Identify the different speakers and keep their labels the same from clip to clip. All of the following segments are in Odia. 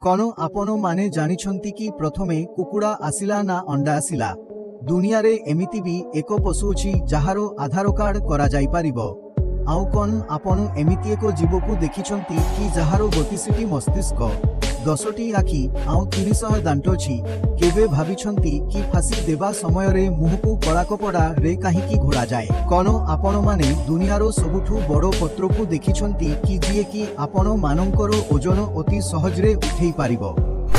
Speaker 1: କଣ ଆପଣ ମାନେ ଜାଣିଛନ୍ତି କି ପ୍ରଥମେ କୁକୁଡ଼ା ଆସିଲା ନା ଅଣ୍ଡା ଆସିଲା? ଦୁନିଆରେ ଏମିତି ବି ଏକ ପଶୁ ଅଛି ଯାହାର ଆଧାର କାର୍ଡ କରାଯାଇପାରିବ। ଆଉ କଣ ଆପଣ ଏମିତି ଏକ ଜୀବକୁ ଦେଖିଛନ୍ତି କି ଯାହାର 32ଟି ମସ୍ତିଷ୍କ, 10ଟି ଆଖି ଆଉ 300 ଦାନ୍ତ ଅଛି? କେବେ ଭାବିଛନ୍ତି କି ଫାଶୀ ଦେବା ସମୟରେ ମୁହଁକୁ କଳା କପଡ଼ାରେ କାହିଁକି ଘୋଡ଼ାଯାଏ? କଣ ଆପଣମାନେ ଦୁନିଆର ସବୁଠୁ ବଡ଼ ପତ୍ରକୁ ଦେଖିଛନ୍ତି କି, ଯିଏକି ଆପଣ ମାନଙ୍କର ଓଜନ ଅତି ସହଜରେ ଉଠେଇ ପାରିବ?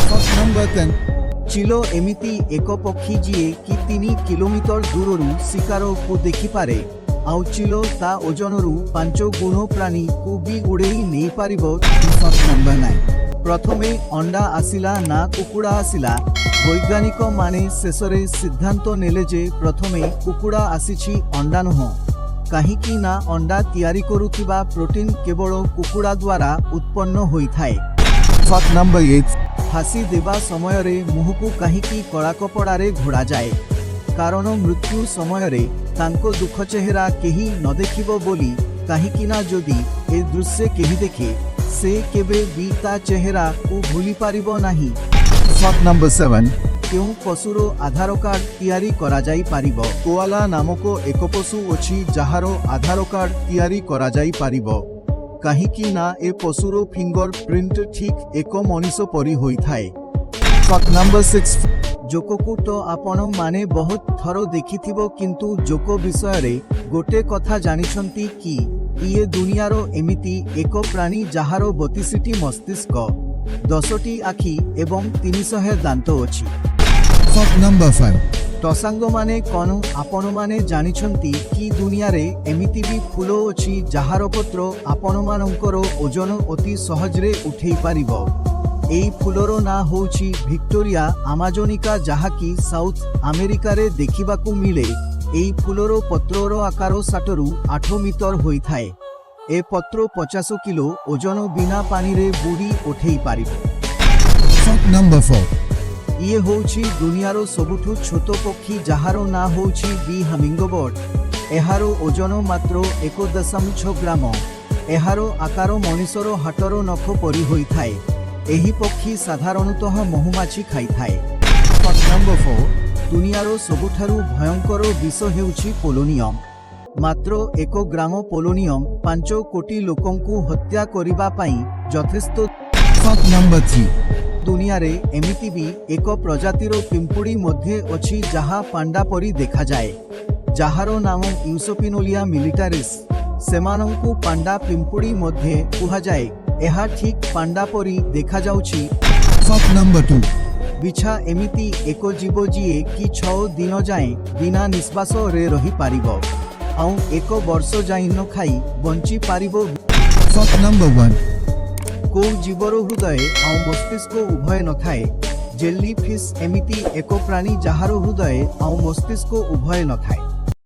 Speaker 2: Fact number 10.
Speaker 1: ଚିଲ ଏମିତି ଏକ ପକ୍ଷୀ ଯିଏ କି 3 କିଲୋମିଟର ଦୂରରୁ ଶିକାରକୁ ଦେଖିପାରେ। ଆଉ ଚିଲ ତା ଓଜନରୁ 5 ଗୁଣ ପ୍ରାଣୀକୁ ବି ଉଡ଼େଇ ନେଇପାରିବ।
Speaker 2: Fact number 9.
Speaker 1: ପ୍ରଥମେ ଅଣ୍ଡା ଆସିଲା ନା କୁକୁଡ଼ା ଆସିଲା? ବୈଜ୍ଞାନିକ ମାନେ ଶେଷରେ ସିଦ୍ଧାନ୍ତ ନେଲେ ଯେ ପ୍ରଥମେ କୁକୁଡ଼ା ଆସିଛି, ଅଣ୍ଡା ନୁହଁ। କାହିଁକି ନା ଅଣ୍ଡା ତିଆରି କରୁଥିବା ପ୍ରୋଟିନ୍ କେବଳ କୁକୁଡ଼ା ଦ୍ୱାରା ଉତ୍ପନ୍ନ ହୋଇଥାଏ।
Speaker 2: Fact number 8.
Speaker 1: ଫାଶୀ ଦେବା ସମୟରେ ମୁହଁକୁ କାହିଁକି କଳା କପଡ଼ାରେ ଘୋଡ଼ାଯାଏ? କାରଣ ମୃତ୍ୟୁ ସମୟରେ ତାଙ୍କ ଦୁଃଖ ଚେହେରା କେହି ନ ଦେଖିବ ବୋଲି। କାହିଁକି ନା ଯଦି ଏ ଦୃଶ୍ୟ କେହି ଦେଖେ, ସେ କେବେ ବି ତା ଚେହେରାକୁ ଭୁଲି ପାରିବ ନାହିଁ।
Speaker 2: Fact number 7.
Speaker 1: କେଉଁ ପଶୁର ଆଧାର କାର୍ଡ ତିଆରି କରାଯାଇପାରିବ?
Speaker 2: କୋଆଲା ନାମକ ଏକ ପଶୁ ଅଛି ଯାହାର ଆଧାର କାର୍ଡ ତିଆରି କରାଯାଇପାରିବ, କାହିଁକି ନା ଏ ପଶୁର ଫିଙ୍ଗର ପ୍ରିଣ୍ଟ ଠିକ୍ ଏକ ମଣିଷ ପରି ହୋଇଥାଏ। Fact number 6.
Speaker 1: ଜୋକକୁ ତ ଆପଣ ମାନେ ବହୁତ ଥର ଦେଖିଥିବ, କିନ୍ତୁ ଜୋକ ବିଷୟରେ ଗୋଟେ କଥା ଜାଣିଛନ୍ତି କି ଇଏ ଦୁନିଆର ଏମିତି ଏକ ପ୍ରାଣୀ ଯାହାର 32ଟି ମସ୍ତିଷ୍କ, 10ଟି ଆଖି ଏବଂ 300 ଦାନ୍ତ ଅଛି?
Speaker 2: Fact number 5.
Speaker 1: ତ ସାଙ୍ଗମାନେ, କଣ ଆପଣମାନେ ଜାଣିଛନ୍ତି କି ଦୁନିଆରେ ଏମିତି ବି ଫୁଲ ଅଛି ଯାହାର ପତ୍ର ଆପଣମାନଙ୍କର ଓଜନ ଅତି ସହଜରେ ଉଠେଇ ପାରିବ? ଏଇ ଫୁଲର ନାଁ ହେଉଛି ଭିକ୍ଟୋରିଆ ଆମାଜୋନିକା, ଯାହାକି ସାଉଥ ଆମେରିକାରେ ଦେଖିବାକୁ ମିଳେ। ଏଇ ଫୁଲର ପତ୍ରର ଆକାର 7ରୁ 8 ମିଟର ହୋଇଥାଏ। ଏ ପତ୍ର 50 କିଲୋ ଓଜନ ବିନା ପାଣିରେ ବୁଡ଼ି ଉଠେଇ ପାରିବ।
Speaker 2: Fact number 4.
Speaker 1: ଇଏ ହେଉଛି ଦୁନିଆର ସବୁଠୁ ଛୋଟ ପକ୍ଷୀ, ଯାହାର ନାଁ ହେଉଛି ବି ହାମିଙ୍ଗବର୍ଡ। ଏହାର ଓଜନ ମାତ୍ର 1.6 ଗ୍ରାମ। ଏହାର ଆକାର ମଣିଷର ହାତର ନଖ ପରି ହୋଇଥାଏ। ଏହି ପକ୍ଷୀ ସାଧାରଣତଃ ମହୁମାଛି ଖାଇଥାଏ।
Speaker 2: Fact number 4.
Speaker 1: ଦୁନିଆର ସବୁଠାରୁ ଭୟଙ୍କର ବିଷ ହେଉଛି ପୋଲୋନିୟମ। ମାତ୍ର 1 ଗ୍ରାମ ପୋଲୋନିୟମ 5 କୋଟି ଲୋକଙ୍କୁ ହତ୍ୟା କରିବା ପାଇଁ ଯଥେଷ୍ଟ।
Speaker 2: Fact number 3.
Speaker 1: ଦୁନିଆରେ ଏମିତି ବି ଏକ ପ୍ରଜାତିର ପିମ୍ପୁଡ଼ି ମଧ୍ୟ ଅଛି ଯାହା ପାଣ୍ଡା ପରି ଦେଖାଯାଏ, ଯାହାର ନାମ ୟୁସୋପିନୋଲିଆ ମିଲିଟାରିସ୍। ସେମାନଙ୍କୁ ପାଣ୍ଡା ପିମ୍ପୁଡ଼ି ମଧ୍ୟ କୁହାଯାଏ। ଏହା ଠିକ୍ ପାଣ୍ଡା ପରି ଦେଖାଯାଉଛି।
Speaker 2: Fact number 2.
Speaker 1: ବିଛା ଏମିତି ଏକ ଜୀବ ଯିଏ କି 6 ଦିନ ଯାଏଁ ବିନା ନିଶ୍ୱାସରେ ରହିପାରିବ ଆଉ ଏକ ବର୍ଷ ଯାଏଁ ନ ଖାଇ ବଞ୍ଚି ପାରିବ।
Speaker 2: Fact number 1.
Speaker 1: କୋଉ ଜୀବର ହୃଦୟ ଆଉ ମସ୍ତିଷ୍କ ଉଭୟ ନଥାଏ? ଜେଲି ଫିସ୍ ଏମିତି ଏକ ପ୍ରାଣୀ ଯାହାର ହୃଦୟ ଆଉ ମସ୍ତିଷ୍କ ଉଭୟ ନଥାଏ।